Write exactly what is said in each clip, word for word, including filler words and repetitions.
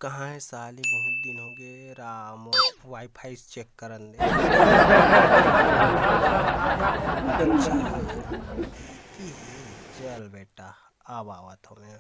कहाँ है साली? बहुत दिन हो गए, रा मोर वाईफाई चेक करन दे। अच्छा, की है? चल बेटा, अब आवत हो मैं।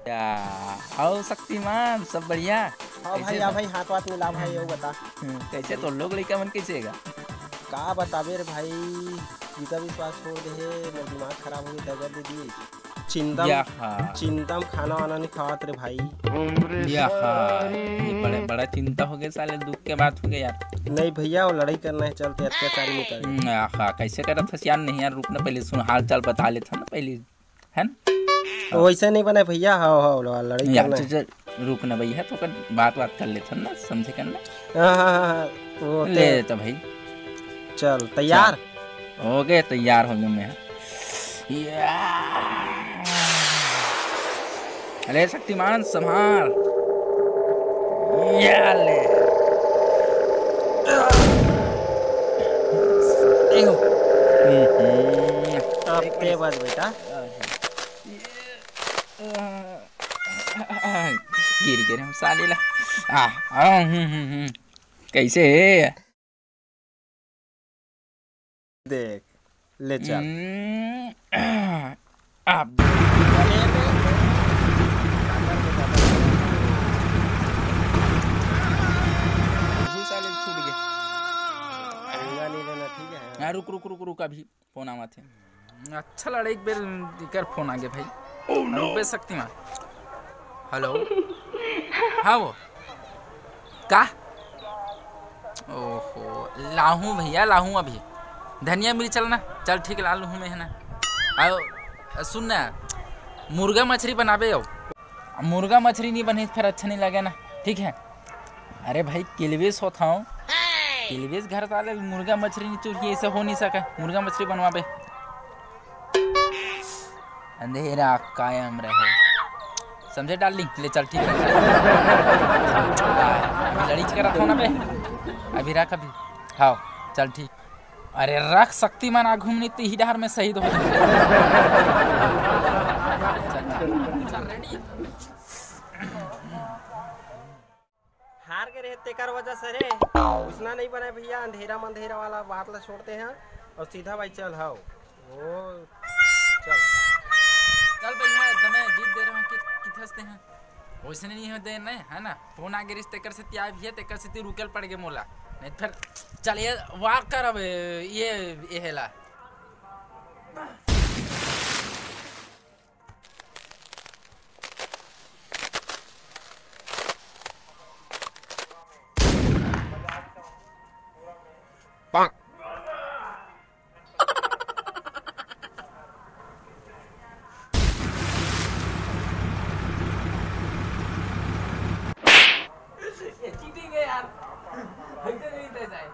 या, आओ शक्तिमान, सब बढ़िया? हाँ कैसे भाई, हाँ सब? भाई, हाथ वाथ मिला भाई, ये बता। हम्म, कैसे तो लोग लइका मन कैसे हेगा? का बताबे रे भाई, जीता विश्वास छोड़ दे हे, मोर दिमाग खराब हो गई, दगा दे दी। चिंतम, या हाँ। चिंतम खाना वाना नहीं खावत रे भाई। या हाँ, ये बड़े, बड़ा चिंता हो गया साले, दुख के बात हो गया यार। नहीं भैया, वो लड़ाई करना है, चलते अत्याचारी नहीं करे। हम्म, या हाँ, कैसे करत हस यार? नहीं यार, रुक ना, पहले सुन, हाल चाल बता लेथन ना पहले, है ना? तो वैसे नहीं बने भैया, हाँ, हाँ, लड़ाई यार, करना है। चल, चल, रुक ना भैया, तो कर बात बात कर लेथन ना, समझे कर ना। हाँ, हाँ, हाँ, हाँ, वो ले ते- तो भाई। चल, तैयार? चल। हो गए, तैयार हो गए मैं। या। अरे शक्तिमान, संभाल। या ले। ए हो। हम्म, हम्म। अब ते बच बेटा। गिर गए हम साले ला। आ, आ, हम्म, हम्म, हम्म। कैसे है? देख, ले चल। हम्म, आप साले छूट गए। महंगा नहीं लेना, ठीक है? हाँ, रुक, रुक, रुक, रुक, अभी फोन आवत हे। अच्छा लड़े एक बेर, एकर फोन आगे भाई। Oh no! रुक बे शक्तिमान। हेलो। हाँ वो। का? ओहो, लाहूं भैया, लाहूं अभी। धनिया मिर्च चल ना, चल ठीक ला लूहूं मैं, है ना। आओ, सुन ना, मुर्गा मछली बनाबे हो। मुर्गा मछली नहीं बने फिर अच्छा नहीं लगे ना, ठीक है। अरे भाई, किलविश होत हूँ, किलविश घर साले मुर्गा मछली नहीं चुरकी, ऐसे हो नहीं सके। मुर्गा मछली बनवाबे। अंधेरा कायम रहे, समझे डार्लिंग? ले चल, ठीक है। आ, अभी लड़ी करा था ना बे, अभी रख अभी। हाँ, चल ठीक। अरे रख, शक्तिमान आगू में नहीं तो ही डहर में शहीद हो जाऊंगा। चल, चल, चल, रेडी। हार गए रहे तेकर वजह से रे। उसना नहीं बने भैया, अंधेरा मंधेरा वाला बात ला छोड़ते हैं और सीधा भाई चल, हाओ। ओ, चल। चल भैया, एकदम जीत दे रहे हो कि, कि थसते हैं। वैसे नहीं हो दे नहीं, है ना? फोन आगे रिश्ते कर से त्याग भी है, तेकर से ती रुकल पड़ गए मोला। नहीं फिर चल ये वार कर अब ये, ये हेला। ये चीटिंग है यार, ऐसे नहीं देता है।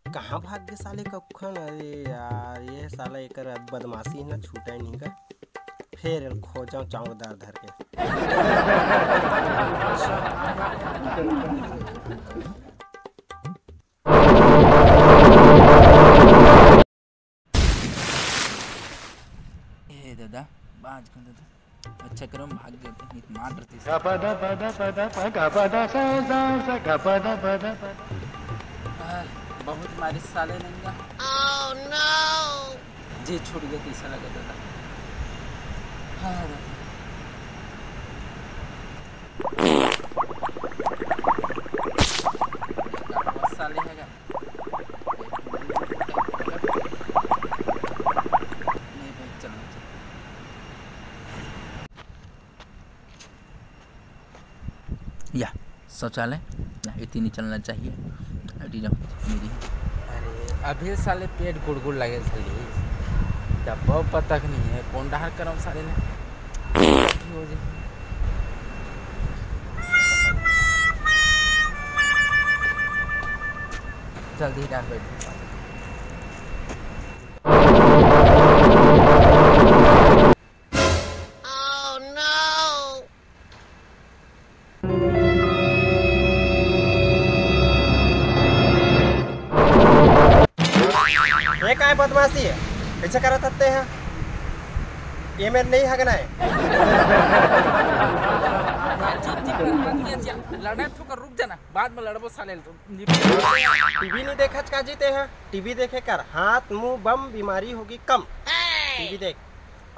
कहाँ भाग गए साले कखन? अरे यार, ये साला एकर बदमाशी ना छूटा ही नहीं का। फिर खोजा चौंकदार धर के। ए दादा, बाज कौन दादा? अच्छा करो, हम भाग गए थे, नहीं तो मार डरती से। गपा दा पा दा पा दा पा, गपा दा सा सा सा, गपा दा पा दा पा दा। आह, बहुत मारे साले नंगा। Oh no! जे छूट गया कैसा लगा दादा? हाँ दादा। साले है। नहीं भाई, या शौचालय, या इतनी चलना चाहिए। अरे, अभी साले पेट गुड़गुड़ लगे साले, डब्बा पता नहीं है कौन डहार करम साले ने। जल्दी ही डाल बैठ। ये काय बदमाशी है? पीछे करत हत्ते हैं। ये मेर नहीं हगना है। लड़ा थोका, रुक जाना, बाद में लड़बो साले तो। टीवी नहीं देखत का जीते हैं? टीवी देखे कर, हाथ मुंह बम, बीमारी होगी कम। टीवी देख।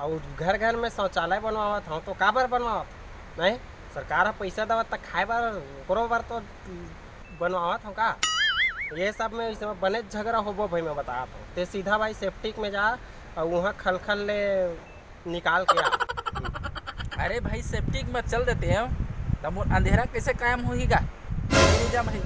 और घर घर में शौचालय बनवावत हूँ तो काबर बनवावत? नहीं, सरकार ह पैसा देवत त खाए बर, ओकरो बर तो बनवावत हूँ का? ये सब में इस समय बने झगड़ा होबो भाई, मैं बतावत हूँ। ते सीधा भाई सेप्टिक में जा और वहाँ खलखल ले निकाल के आ। अरे भाई, सेप्टिक में चल देते हैं, तब वो अंधेरा कैसे कायम होही गा? नहीं जा भाई।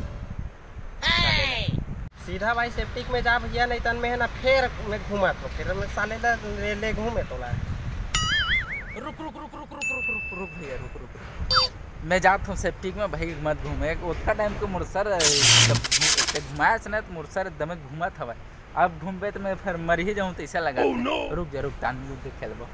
सीधा भाई सेप्टिक में जा भैया, नहीं तन में है ना फेर में घूमत हो, फिर में साले ला ले, ले घूमे तोला। रुक, रुक, रुक, रुक, रुक, रुक, रुक, रुक भैया, रुक, रुक, रुक। मैं जात हूँ सेप्टिक में भाई, मत घूमे। ओतका टाइम के मोर सर, जब घू-, ते घुमाए से ना, तो मोर सर एकदम घूमत हवय। अब घूमबे तो मैं फिर मर ही जाऊँ, तो ऐसा लगा। रुक जा, रुक, तान मुद्दे खेलबो।